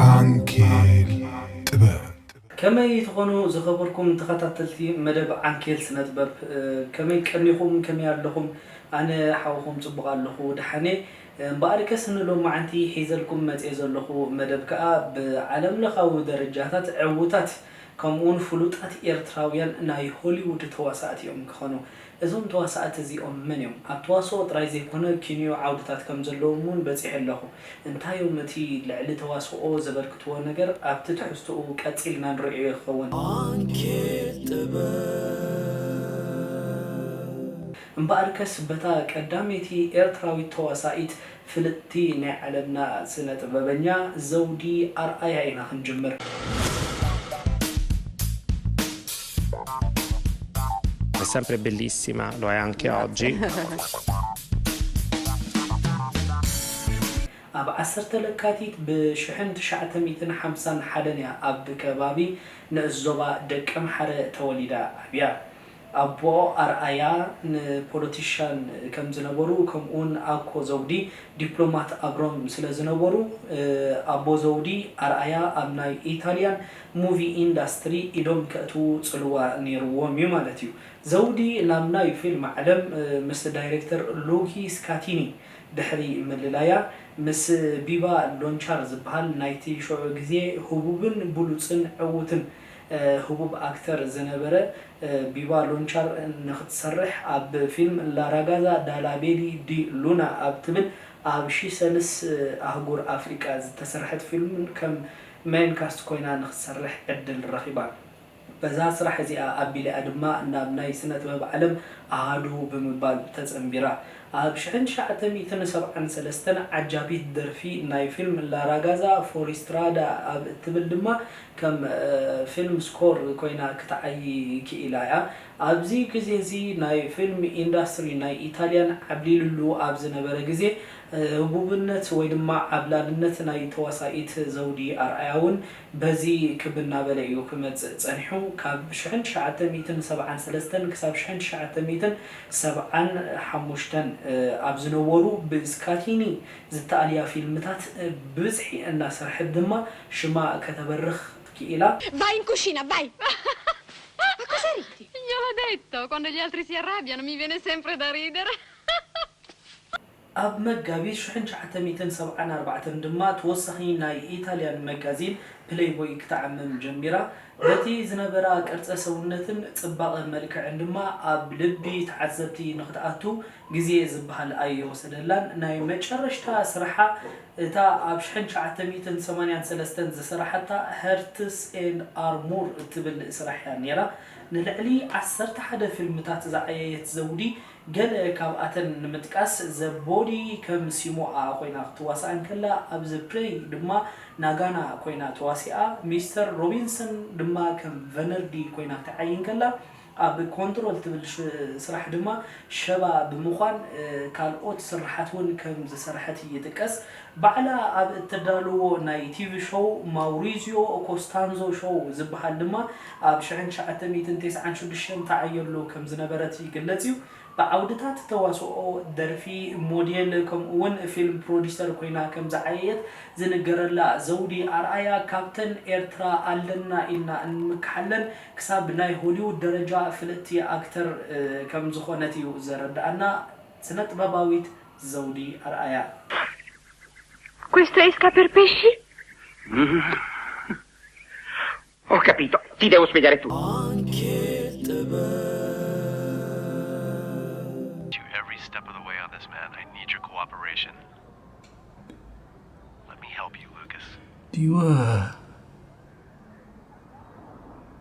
ዓንኬል ጥበብ። ከመይ ትኾኑ ዝኸበርኩም ተኸታተልቲ መደብ ዓንኬል ስነ ጥበብ? እ፣ ከመይ ቀኒኹም? ከመይ ኣለኹም? ኣነ ሓውኹም ጽቡቕ ኣለኹ፣ ደሓን እየ። እምበኣርከስ ንሎማዓንቲ ሒዘልኩም መጽየ ዘለኹ መደብ ከኣ ብዓለም ለኻዊ ደረጃታት ዕዉታት ከምኡውን ፍሉጣት ኤርትራውያን ናይ ሆሊውድ ተዋሳእቲ እዮም ክኾኑ። እዞም ተዋሳእቲ እዚኦም መን እዮም? ኣብ ተዋስኦ ጥራይ ዘይኮነ ኪንዮ ዓውድታት ከም ዘለዎም እውን በጺሐ ኣለኹ። እንታይ እዮም እቲ ልዕሊ ተዋስኦ ዘበርክትዎ ነገር? ኣብቲ ትሕዝቶኡ ቀጺልና ንርእዮ ይኸውን። ዓንኬል ጥበብ። እምበኣርከስ በታ ቀዳመይቲ ኤርትራዊት ተዋሳኢት ፍልጥቲ ናይ ዓለምና ስነ ጥበበኛ ዘውዲ ኣርኣያ ኢና ክንጅምር። È sempre bellissima, lo è anche oggi. ኣብ ዓሰርተ ለካቲት ብ ሽሕን ትሽዓተ ሚእትን ሓምሳን ሓደን እያ ኣብ ከባቢ ንእስ ዞባ ደቀምሓረ ተወሊዳ ዓብያ። ኣቦ ኣርኣያ ንፖለቲሻን ከም ዝነበሩ ከምኡውን ኣኮ ዘውዲ ዲፕሎማት ኣብሮም ስለ ዝነበሩ ኣቦ ዘውዲ ኣርኣያ ኣብ ናይ ኢታልያን ሙቪ ኢንዳስትሪ ኢዶም ከእትዉ ጽልዋ ነይርዎም እዩ ማለት እዩ። ዘውዲ ናብ ናይ ፊልም ዓለም ምስ ዳይሬክተር ሉኪ ስካቲኒ ድሕሪ ምልላያ ምስ ቢባ ሎንቻር ዝበሃል ናይቲ ሽዑ ግዜ ህቡብን ብሉጽን ዕዉትን ህቡብ ኣክተር ዝነበረ ቢባ ሎንቻር ንክትሰርሕ ኣብ ፊልም ላራጋዛ ዳላቤሊ ዲ ሉና ኣብ ትብል ኣብ ሺሰልስ ኣህጉር ኣፍሪቃ ዝተሰርሐት ፊልም ከም ሜን ካስት ኮይና ንክትሰርሕ ዕድል ረኺባ። በዛ ስራሕ እዚኣ ኣቢላ'ያ ድማ ናብ ናይ ስነ ጥበብ ዓለም ኣሃዱ ብምባል ተጸንቢራ። ኣብ ሽሕን ትሽዓተ ሚእትን ሰብዓን ሰለስተን ዓጃቢት ደርፊ ናይ ፊልም ላራጋዛ ፎሪስትራዳ ኣብ እትብል ድማ ከም ፊልም ስኮር ኮይና ክትዓዪ ክኢላ እያ። ኣብዚ ግዜ እዚ ናይ ፊልም ኢንዳስትሪ ናይ ኢታልያን ዓብሊሉሉ ኣብ ዝነበረ ግዜ ህቡብነት ወይ ድማ ዓብላልነት ናይ ተዋሳኢት ዘውዲ ኣርኣያ እውን በዚ ክብ እናበለ እዩ ክመጽእ ጸኒሑ። ካብ ሽሕን ትሽዓተ ሚእትን ሰብዓን ሰለስተን ክሳብ ሽሕን ትሽዓተ ሚእትን ሰብዓን ሓሙሽተን ኣብ ዝነበሩ ብስካቲኒ ዝተኣልያ ፊልምታት ብብዝሒ እናሰርሐት ድማ ሽማ ከተበርኽ ክኢላ። Vai in cucina, vai! Ma cosa ridi? Gliel'ho detto, quando gli altri si arrabbiano mi viene sempre da ridere. ኣብ መጋቢት ሽሕን ትሽዓተ ሚእትን ሰብዓን ኣርባዕተን ድማ ተወሳኺ ናይ ኢታልያን መጋዚን ፕሌይቦይ ክትዓምም ጀሚራ። በቲ ዝነበራ ቅርጸ ሰውነትን ጽባቐ መልክዕን ድማ ኣብ ልቢ ተዓዘብቲ ንኽትኣቱ ግዜ ዝበሃል ኣይወሰደላን። ናይ መጨረሽታ ስርሓ እታ ኣብ ሽሕን ትሽዓተ ሚእትን ሰማንያን ሰለስተን ዝሰራሓታ Hearts and Armour እትብል ስራሕ እያ ነይራ። ንልዕሊ ዓሰርተ ሓደ ፊልምታት ዝዓየየት ዘውዲ፣ ገለ ካብኣተን ንምጥቃስ፣ The Body ከም ሲሞኣ ኮይና ክትዋሳእ እንከላ፣ ኣብ The Prey ድማ ናጋና ኮይና ተዋሲኣ። ሚስተር ሮቢንሰን ድማ ከም ቨነርዲ ኮይና ክትዓዪ እንከላ፣ ኣብ ኮንትሮል ትብል ስራሕ ድማ ሸባ ብምዃን ካልኦት ስርሓት እውን ከም ዝሰርሐት ይጥቀስ። ባዕላ ኣብ እተዳልዎ ናይ ቲቪ ሾው ማውሪዚዮ ኮስታንዞ ሾው ዝበሃል ድማ ኣብ ሽሕን ትሽዓተ ሚእትን ተስዓን ሽዱሽተን ተዓየሉ ከም ዝነበረት ይግለጽ እዩ። ብዓውድታት ተዋስኦ፣ ደርፊ፣ ሞዴል ከምኡ እውን ፊልም ፕሮዲሰር ኮይና ከም ዝዓየየት ዝንገረላ ዘውዲ ኣርኣያ ካብተን ኤርትራ ኣለና ኢልና እንምክሓለን ክሳብ ናይ ሆሊውድ ደረጃ ፍልጥቲ ኣክተር ከም ዝኾነት እዩ ዘረድኣና ስነ ጥበባዊት ዘውዲ ኣርኣያ። Questo esca per pesci? Ho capito, ti devo spiegare tutto. You every step of the way on this, man. I need your cooperation. Let me help you, Lucas. Do you, uh.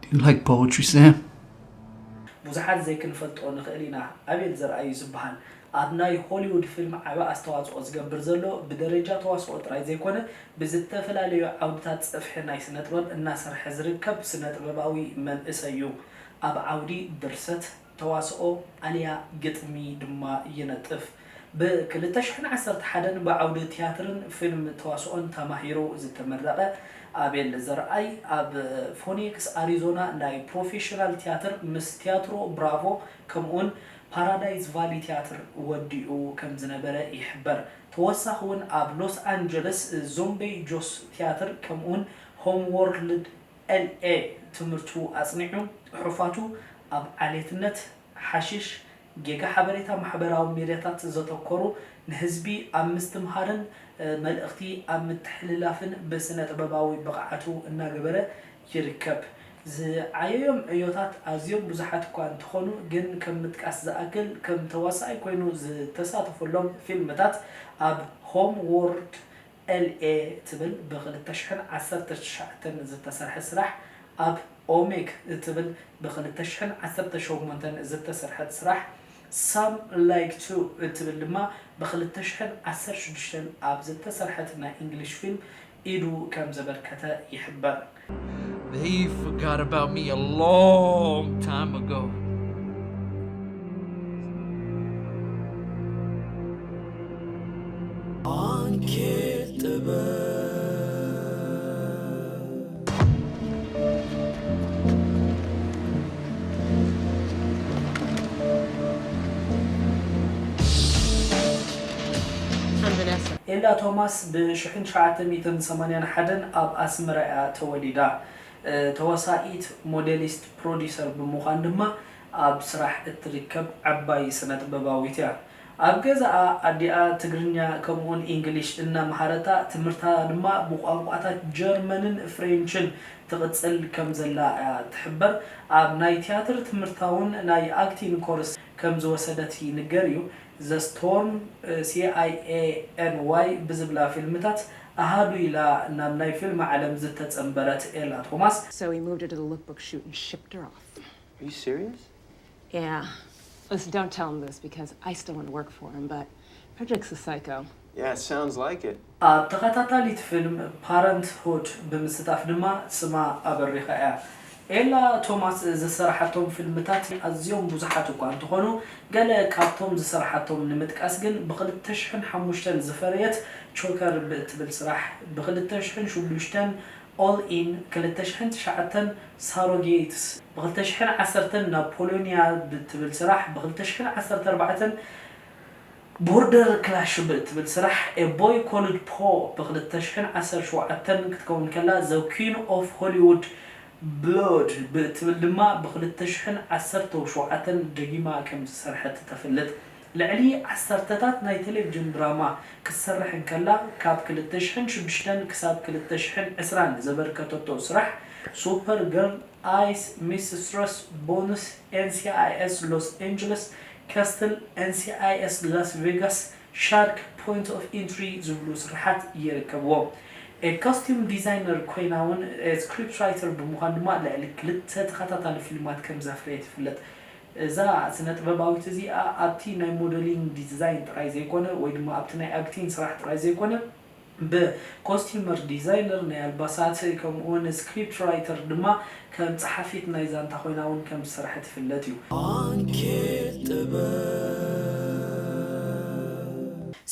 Do you like poetry, Sam? ብዙሓት ዘይክንፈልጦ ንኽእል ኢና። ኣቤል ዘርኣዩ ዝበሃል ኣብ ናይ ሆሊውድ ፊልም ዓቢ ኣስተዋጽኦ ዝገብር ዘሎ ብደረጃ ተዋስኦ ጥራይ ዘይኮነ ብዝተፈላለዩ ዓውድታት ጸፍሒ ናይ ስነ ጥበብ እናሰርሐ ዝርከብ ስነ ጥበባዊ መንእሰይ እዩ። ኣብ ዓውዲ ድርሰት፣ ተዋስኦ ኣልያ ግጥሚ ድማ ይነጥፍ። ብ ክልተ ሽሕን ዓሰርተ ሓደን ብዓውዲ ትያትርን ፊልም ተዋስኦን ተማሂሩ ዝተመረቐ ኣቤል ዘርኣይ፣ ኣብ ፎኒክስ ኣሪዞና ናይ ፕሮፌሽናል ትያትር ምስ ቲያትሮ ብራቮ ከምኡውን ፓራዳይዝ ቫሊ ትያትር ወዲኡ ከም ዝነበረ ይሕበር። ተወሳኺ እውን ኣብ ሎስ ኣንጀለስ ዞምቤይ ጆስ ትያትር ከምኡውን ሆም ዎርልድ ኤል ኤ ትምህርቱ ኣጽኒዑ፣ ጽሑፋቱ ኣብ ዓሌትነት፣ ሓሽሽ፣ ጌጋ ሓበሬታ፣ ማሕበራዊ ሜድያታት ዘተኮሩ፣ ንህዝቢ ኣብ ምስትምሃርን፣ እ፣ መልእኽቲ ኣብ ምትሕልላፍን ብስነ ጥበባዊ ብቕዓቱ እናገበረ ይርከብ። ዝዓየዮም ዕዮታት ኣዝዮም ብዙሓት እኳ እንተኾኑ፣ ግን ከም ምጥቃስ ዝኣክል፣ ከም ተዋሳኣይ ኮይኑ ዝተሳተፈሎም ፊልምታት ኣብ ሆም ዎርድ ኤል ኤ ትብል ብ ክልተ ሽሕን ዓሰርተ ትሽዓተን ዝተሰርሐ ስራሕ፣ ኣብ ኦሜግ እትብል ብ ክልተ ሽሕን ዓሰርተ ሸሞንተን ዝተሰርሐት ስራሕ፣ ሳም ላይክ ቱ እትብል ድማ ብ ክልተ ሽሕን ዓሰርተ ሽዱሽተን ኣብ ዝተሰርሐት ናይ እንግሊሽ ፊልም ኢዱ ከም ዘበርከተ ይሕበር። They forgot about me a long time ago. ኣንኬት ጥበብ። I'm Vanessa. ኤላ ቶማስ ብ ሽሕን ትሽዓተ ሚእትን ሰማንያን ሓደን ኣብ ኣስመራ እያ ተወሊዳ። እ፣ ተዋሳኢት፣ ሞዴሊስት፣ ፕሮዲሰር ብምዃን ድማ ኣብ ስራሕ እትርከብ ዓባይ ስነ ጥበባዊት እያ። ኣብ ገዛኣ ኣዲኣ ትግርኛ ከምኡውን ኢንግሊሽ እናምሃረታ፣ ትምህርታ ድማ ብቋንቋታት ጀርመንን ፍሬንችን ትቕጽል ከም ዘላ እያ ትሕበር። ኣብ ናይ ትያትር ትምህርታ እውን ናይ ኣክቲንግ ኮርስ ከም ዝወሰደት ይንገር እዩ። ዘ ስቶርም፣ ሲ ኣይ ኤ ኤን ዋይ ብዝብላ ፊልምታት ኣሃዱ ኢላ ናብ ናይ ፊልም ዓለም ዝተጸንበረት ኤላ ቶማስ፣ So he moved her to the lookbook shoot and shipped her off. Are you serious? Yeah. Listen, don't tell him this because I still want to work for him, but Frederick's a psycho. Yeah, it sounds like it. ኣብ ተኸታታሊት ፊልም ፓረንትሁድ ብምስታፍ ድማ ስማ ኣበሪኻ እያ። ኤላ ቶማስ ዝሰራሓቶም ፊልምታት ኣዝዮም ብዙሓት እኳ እንተኾኑ፣ ገለ ካብቶም ዝሰራሓቶም ንምጥቃስ ግን ብ ክልተ ሽሕን ሓሙሽተን ዝፈረየት ቾከር ብእትብል ስራሕ፣ ብ ክልተ ሽሕን ሽዱሽተን ኦል ኢን፣ ክልተ ሽሕን ትሽዓተን ሳሮጌትስ፣ ብ ክልተ ሽሕን ዓሰርተን ናፖሎንያ ብእትብል ስራሕ፣ ብ ክልተ ሽሕን ዓሰርተ ኣርባዕተን ቦርደር ክላሽ ብእትብል ስራሕ፣ ኤ ቦይ ኮልድ ፖ ብ ክልተ ሽሕን ዓሰርተ ሸውዓተን ክትከውን ከላ፣ ዘ ኩዊን ኦፍ ሆሊውድ ብሎድ ብእትብል ድማ ብ ክልተ ሽሕን ዓሰርተ ሸውዓተን ደጊማ ከም ዝሰርሐት ተፍልጥ። ልዕሊ ዓሰርተታት ናይ ቴሌቪዥን ድራማ ክትሰርሕ እንከላ፣ ካብ ክልተ ሽሕን ሽዱሽተን ክሳብ ክልተ ሽሕን ዕስራን ዘበርከተቶ ስራሕ፣ ሱፐር ገርል፣ ኣይስ፣ ሚስትረስ፣ ቦንስ፣ ኤን ሲ ኣይ ኤስ ሎስ ኤንጀለስ፣ ካስትል፣ ኤን ሲ ኣይ ኤስ ላስ ቬጋስ፣ ሻርክ፣ ፖይንት ኦፍ ኢንትሪ ዝብሉ ስርሓት ይርከብዎም። ኮስቲዩም ዲዛይነር ኮይና እውን ስክሪፕት ራይተር ብምዃን ድማ ልዕሊ ክልተ ተኸታታሊ ፊልማት ከም ዘፍረየት ይፍለጥ። እዛ ስነ ጥበባዊት እዚኣ ኣብቲ ናይ ሞደሊንግ ዲዛይን ጥራይ ዘይኮነ ወይ ድማ ኣብቲ ናይ ኣክቲንግ ስራሕ ጥራይ ዘይኮነ ብኮስቲመር ዲዛይነር ናይ ኣልባሳት ከምኡውን ስክሪፕት ራይተር ድማ ከም ጸሓፊት ናይ ዛንታ ኮይና እውን ከም ዝሰርሐት ይፍለጥ እዩ። ኣንኬት ጥበብ።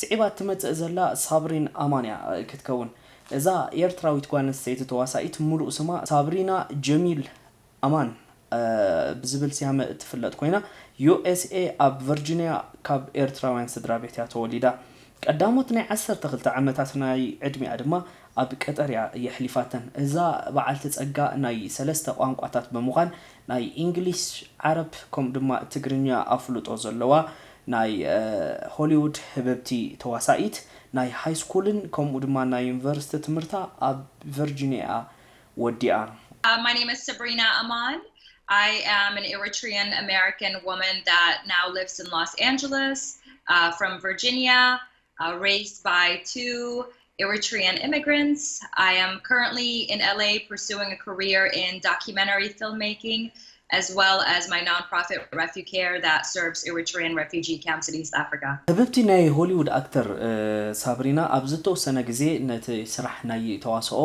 ስዒባ እትመጽእ ዘላ ሳብሪን ኣማን እያ ክትከውን። እዛ ኤርትራዊት ጓል ኣንስተይቲ ተዋሳኢት፣ ምሉእ ስማ ሳብሪና ጀሚል ኣማን ብዝብል ስያመ እትፍለጥ ኮይና፣ ዩ ኤስ ኤ ኣብ ቨርጂንያ ካብ ኤርትራውያን ስድራ ቤት እያ ተወሊዳ። ቀዳሞት ናይ ዓሰርተ ክልተ ዓመታት ናይ ዕድሚኣ ድማ ኣብ ቀጠር እያ የሕሊፋተን። እዛ በዓልቲ ጸጋ ናይ ሰለስተ ቋንቋታት ብምዃን፣ ናይ ኢንግሊሽ፣ ዓረብ፣ ከምኡ ድማ ትግርኛ ኣፍልጦ ዘለዋ ናይ ሆሊውድ ህብብቲ ተዋሳኢት፣ ናይ ሃይስኩልን ከምኡ ድማ ናይ ዩኒቨርሲቲ ትምህርታ ኣብ ቨርጂንያ እያ ወዲኣ። Uh, my name is Sabrina Aman. I am an Eritrean American woman that now lives in Los Angeles, uh, from Virginia, uh, raised by two Eritrean immigrants. I am currently in L A pursuing a career in documentary filmmaking, as well as my nonprofit RefuCare that serves Eritrean refugee camps in East Africa. ህብብቲ ናይ ሆሊውድ ኣክተር ሳብሪና ኣብ ዝተወሰነ ግዜ ነቲ ስራሕ ናይ ተዋስኦ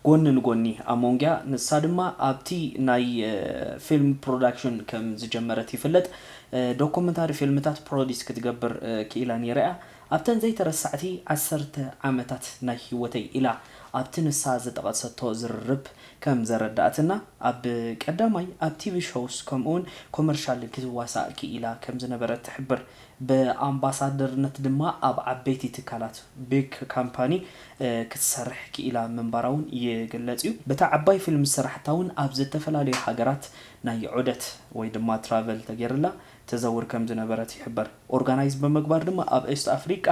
ጎኒ ንጎኒ ኣሞንግያ፣ ንሳ ድማ ኣብቲ ናይ ፊልም ፕሮዳክሽን ከም ዝጀመረት ይፍለጥ። ዶኩመንታሪ ፊልምታት ፕሮዲስ ክትገብር ክኢላ ነይራ እያ። ኣብተን ዘይተረሳዕቲ ዓሰርተ ዓመታት ናይ ህይወተይ ኢላ ኣብቲ ንሳ ዝጠቐሰቶ ዝርርብ ከም ዘረዳእትና፣ ኣብ ቀዳማይ ኣብ ቲቪ ሾውስ ከምኡውን ኮመርሻል ክትዋሳእ ክኢላ ከም ዝነበረት ትሕብር። ብኣምባሳደርነት ድማ ኣብ ዓበይቲ ትካላት፣ ቢግ ካምፓኒ፣ ክትሰርሕ ክኢላ ምንባራ እውን ይግለጽ እዩ። በታ ዓባይ ፊልም ዝሰራሕታ እውን ኣብ ዝተፈላለዩ ሃገራት ናይ ዑደት ወይ ድማ ትራቨል ተገይርላ ተዘውር ከም ዝነበረት ይሕበር። ኦርጋናይዝ ብምግባር ድማ ኣብ ኤስት ኣፍሪቃ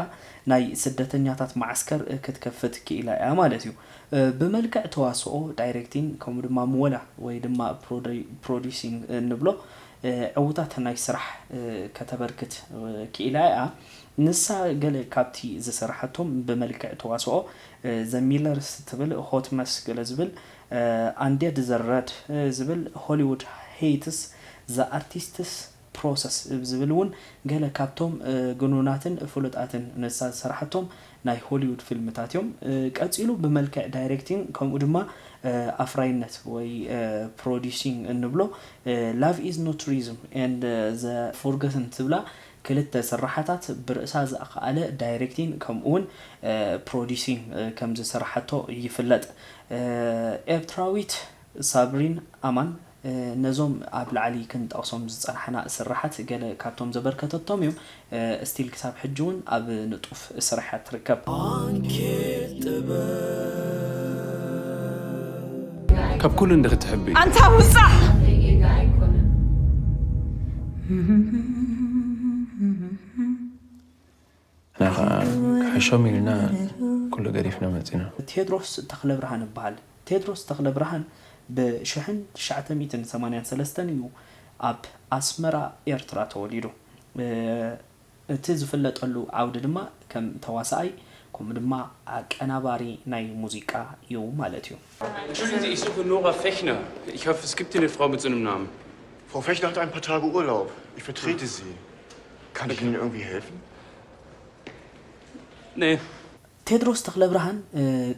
ናይ ስደተኛታት ማዓስከር ክትከፍት ክኢላ እያ ማለት እዩ። ብመልክዕ ተዋስኦ፣ ዳይሬክቲንግ፣ ከምኡ ድማ ምወላ ወይ ድማ ፕሮዲሲንግ እንብሎ ዕውታት ናይ ስራሕ ከተበርክት ክኢላ እያ። ንሳ ገለ ካብቲ ዝሰራሓቶም ብመልክዕ ተዋስኦ፣ ዘ ሚለርስ ትብል፣ ሆት መስ ገለ ዝብል፣ ኣንዴድ ዘ ረድ ዝብል፣ ሆሊውድ ሄይትስ፣ ዘ ኣርቲስትስ ፕሮሰስ ዝብል እውን ገለ ካብቶም ግኑናትን ፍሉጣትን ንሳ ዝሰራሓቶም ናይ ሆሊውድ ፊልምታት እዮም። ቀጺሉ ብመልክዕ ዳይሬክቲንግ ከምኡ ድማ ኣፍራይነት ወይ ፕሮዲሲንግ እንብሎ፣ ላቭ ኢዝ ኖ ቱሪዝም ኤንድ ዘ ፎርገተን ትብላ ክልተ ስራሓታት ብርእሳ ዝኣኸኣለ ዳይሬክቲንግ ከምኡውን ፕሮዲሲንግ ከም ዝሰራሓቶ ይፍለጥ። ኤርትራዊት ሳብሪን ኣማን ነዞም ኣብ ላዕሊ ክንጠቕሶም ዝጸናሕና ስራሓት ገለ ካብቶም ዘበርከተቶም እዮም። ስቲል ክሳብ ሕጂ እውን ኣብ ንጡፍ ስራሓ ትርከብ። ካብ ኩሉ እንዲ ክትሕቢ ኣንታ ውጻእ! ንኻ ክሕሾም ኢልና ኩሉ ገዲፍና መጺና። ቴድሮስ ተኽለብርሃን እበሃል። ቴድሮስ ተኽለብርሃን ብሽሕን ትሽዓተ ሚእትን ሰማንያን ሰለስተን እዩ ኣብ ኣስመራ ኤርትራ ተወሊዱ። እቲ ዝፍለጠሉ ዓውዲ ድማ ከም ተዋሳኣይ ከምኡ ድማ ኣቀናባሪ ናይ ሙዚቃ እዩ ማለት እዩ። Entschuldigen Sie, ich suche Nora Fechner. Ich hoffe, es gibt hier eine Frau mit so einem Namen. Frau Fechner hat ein paar Tage Urlaub. Ich vertrete sie. Kann ich Ihnen irgendwie helfen? Nee. ቴድሮስ ተኽለብርሃን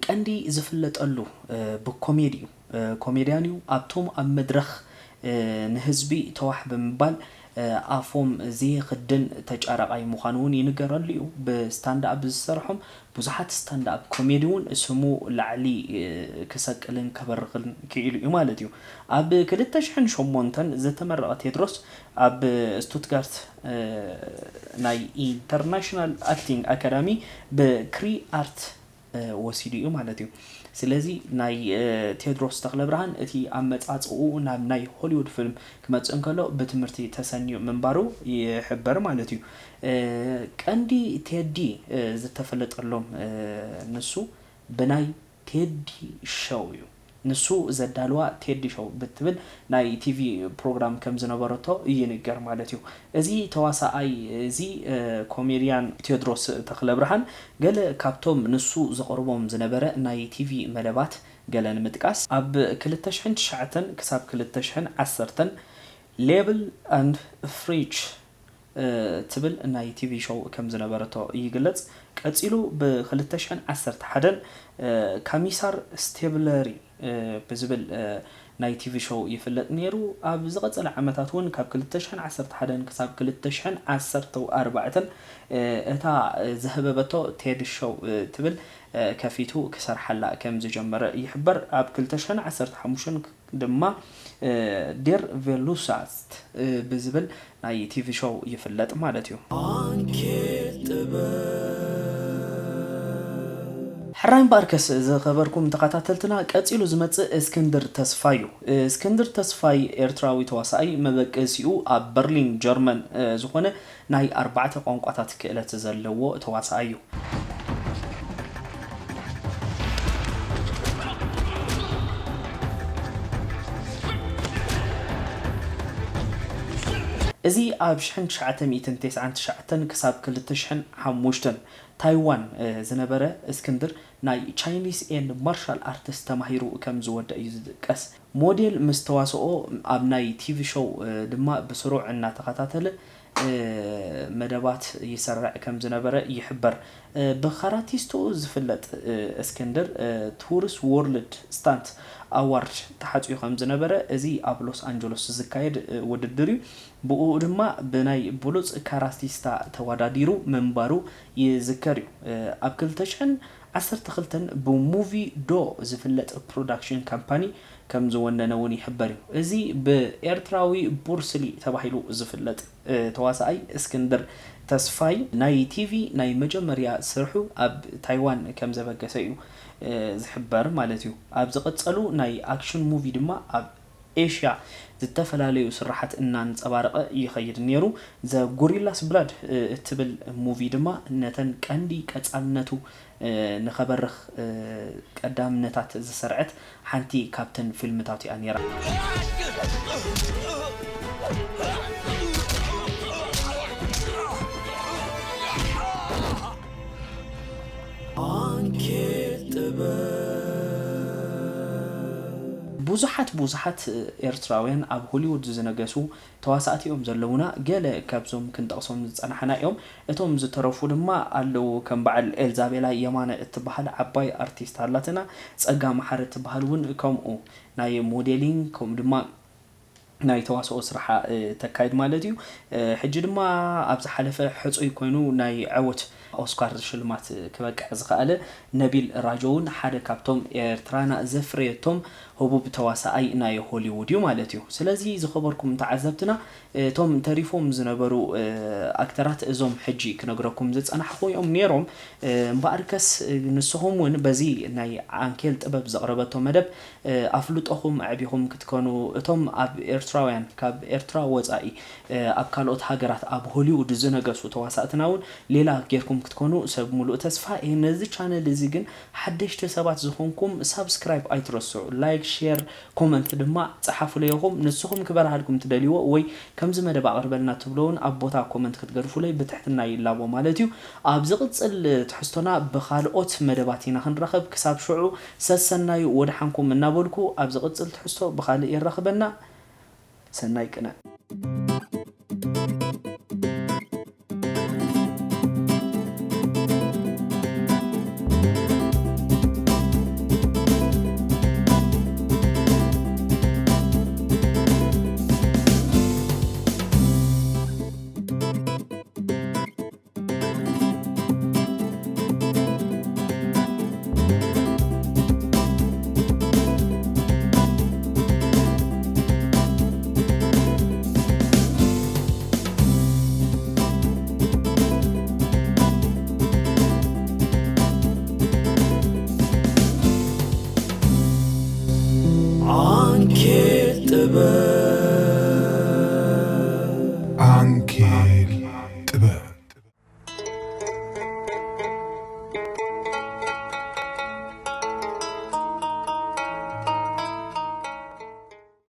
ቀንዲ ዝፍለጠሉ ብኮሜዲ እዩ። ኮሜድያን እዩ። ኣብቶም ኣብ መድረኽ ንህዝቢ ተዋሕ ብምባል ኣፎም ዘይኽድን ተጫራቓይ ምዃኑ እውን ይንገረሉ እዩ። ብስታንዳኣፕ ዝሰርሖም ብዙሓት ስታንዳኣፕ ኮሜዲ እውን ስሙ ላዕሊ ክሰቅልን ከበርኽን ክኢሉ እዩ ማለት እዩ። ኣብ ክልተ ሽሕን ሸሞንተን ዝተመረቐ ቴድሮስ ኣብ ስቱትጋርት ናይ ኢንተርናሽናል ኣክቲንግ ኣካዳሚ ብክሪ ኣርት ወሲዱ እዩ ማለት እዩ። ስለዚ ናይ ቴድሮስ ተኽለብርሃን እቲ ኣመጻጽኡ ናብ ናይ ሆሊውድ ፊልም ክመጽእ እንከሎ ብትምህርቲ ተሰንዩ ምንባሩ ይሕበር ማለት እዩ። ቀንዲ ቴዲ ዝተፈለጠሎም ንሱ ብናይ ቴዲ ሾው እዩ። ንሱ ዘዳልዋ ቴዲ ሾው ብትብል ናይ ቲቪ ፕሮግራም ከም ዝነበረቶ ይንገር ማለት እዩ። እዚ ተዋሳኣይ እዚ ኮሜድያን ቴድሮስ ተኽለብርሃን ገለ ካብቶም ንሱ ዘቕርቦም ዝነበረ ናይ ቲቪ መደባት ገለ ንምጥቃስ፣ ኣብ ክልተ ሽሕን ትሽዓተን ክሳብ ክልተ ሽሕን ዓሰርተን ሌብል ኣንድ ፍሪጅ ትብል ናይ ቲቪ ሾው ከም ዝነበረቶ ይግለጽ። ቀጺሉ ብ ክልተ ሽሕን ዓሰርተ ሓደን ካሚሳር ስቴብለሪ ብዝብል ናይ ቲቪ ሾው ይፍለጥ ነይሩ። ኣብ ዝቐጸለ ዓመታት እውን ካብ ክልተ ሽሕን ዓሰርተ ሓደን ክሳብ ክልተ ሽሕን ዓሰርተ ኣርባዕተን እታ ዘህበበቶ ቴዲ ሾው ትብል ከፊቱ ክሰርሓላ ከም ዝጀመረ ይሕበር። ኣብ ክልተ ሽሕን ዓሰርተ ሓሙሽተን ድማ ዴር ቬሉሳስት ብዝብል ናይ ቲቪ ሾው ይፍለጥ ማለት እዩ። ሕራይ እምበኣርከስ ዝኸበርኩም ተኸታተልትና፣ ቀጺሉ ዝመጽእ እስክንድር ተስፋይ እዩ። እስክንድር ተስፋይ ኤርትራዊ ተዋሳኣይ፣ መበገሲኡ ኣብ በርሊን ጀርመን ዝኾነ ናይ ኣርባዕተ ቋንቋታት ክእለት ዘለዎ ተዋሳኣይ እዩ። እዚ ኣብ ሽሕን ትሽዓተ ሚእትን ተስዓን ትሽዓተን ክሳብ ክልተ ሽሕን ሓሙሽተን ታይዋን ዝነበረ እስክንድር ናይ ቻይኒስ ኤንድ ማርሻል ኣርትስ ተማሂሩ ከም ዝወደ እዩ ዝጥቀስ። ሞዴል ምስ ተዋስኦ ኣብ ናይ ቲቪ ሾው ድማ ብስሩዕ እናተኸታተለ መደባት ይሰርዕ ከም ዝነበረ ይሕበር። ብካራቲስቶ ዝፍለጥ እስክንድር፣ ቱርስ ወርልድ ስታንት ኣዋርድ ተሓፅዩ ከም ዝነበረ፣ እዚ ኣብ ሎስ ኣንጀሎስ ዝካየድ ውድድር እዩ። ብኡ ድማ ብናይ ብሉፅ ካራቲስታ ተወዳዲሩ ምንባሩ ይዝከር እዩ። ኣብ ክልተ ሽሕን ዓሰርተ ክልተን ብሙቪ ዶ ዝፍለጥ ፕሮዳክሽን ካምፓኒ ከም ዝወነነ እውን ይሕበር እዩ። እዚ ብኤርትራዊ ቡርስሊ ተባሂሉ ዝፍለጥ ተዋሳኣይ እስክንድር ተስፋይ ናይ ቲቪ ናይ መጀመርያ ስርሑ ኣብ ታይዋን ከም ዘበገሰ እዩ ዝሕበር ማለት እዩ። ኣብ ዝቐጸሉ ናይ ኣክሽን ሙቪ ድማ ኣብ ኤሽያ ዝተፈላለዩ ስራሓት እናንጸባረቐ ይኸይድ ነይሩ። ዘ ጎሪላስ ብላድ እትብል ሙቪ ድማ ነተን ቀንዲ ቀጻልነቱ ንኸበርኽ ቀዳምነታት ዝሰርዐት ሓንቲ ካብተን ፊልምታት እያ ነይራ። ብዙሓት ብዙሓት ኤርትራውያን ኣብ ሆሊውድ ዝነገሱ ተዋሳእቲ እዮም ዘለዉና። ገለ ካብዞም ክንጠቕሶም ዝጸናሕና እዮም። እቶም ዝተረፉ ድማ ኣለዉ፣ ከም በዓል ኤልዛቤላ የማነ እትበሃል ዓባይ ኣርቲስት ኣላትና፣ ጸጋ መሓሪ እትበሃል እውን ከምኡ ናይ ሞዴሊንግ ከምኡ ድማ ናይ ተዋስኦ ስራሓ ተካይድ ማለት እዩ። ሕጂ ድማ ኣብ ዝሓለፈ ሕጹይ ኮይኑ ናይ ዓወት ኦስካር ሽልማት ክበቅዕ ዝኸኣለ ነቢል ራጆ እውን ሓደ ካብቶም ኤርትራና ዘፍረየቶም ህቡብ ተዋሳኣይ ናይ ሆሊውድ እዩ ማለት እዩ። ስለዚ ዝኸበርኩም ተዓዘብትና፣ እቶም ተሪፎም ዝነበሩ ኣክተራት እዞም ሕጂ ክነግረኩም ዝጸናሕኹ እዮም ነይሮም። እምበኣርከስ ንስኹም እውን በዚ ናይ ዓንኬል ጥበብ ዘቕረበቶ መደብ ኣፍልጦኹም ኣዕቢኹም ክትኮኑ፣ እቶም ኣብ ኤርትራውያን ካብ ኤርትራ ወጻኢ ኣብ ካልኦት ሃገራት ኣብ ሆሊውድ ዝነገሱ ተዋሳእትና እውን ሌላ ጌርኩም ክትኮኑ ሰብ ሙሉእ ተስፋ እየ። ነዚ ቻነል እዚ ግን ሓደሽቲ ሰባት ዝኾንኩም ሳብስክራይብ ኣይትረስዑ። ላይክ፣ ሼር፣ ኮመንት ድማ ጸሓፉለይ ኢኹም። ንስኹም ክበርሃልኩም ትደልይዎ ወይ ከምዚ መደብ ኣቕርበልና ትብሎ እውን ኣብ ቦታ ኮመንት ክትገድፉለይ ብትሕትና ይላቦ ማለት እዩ። ኣብ ዝቕጽል ትሕዝቶና ብኻልኦት መደባት ኢና ክንራኸብ። ክሳብ ሽዑ ሰሰናዩ ወድሓንኩም እናበልኩ ኣብ ዝቕጽል ትሕዝቶ ብኻልእ የራኽበና። ሰናይ ቅነ። ዓንኬል ጥበብ። ዓንኬል ጥበብ።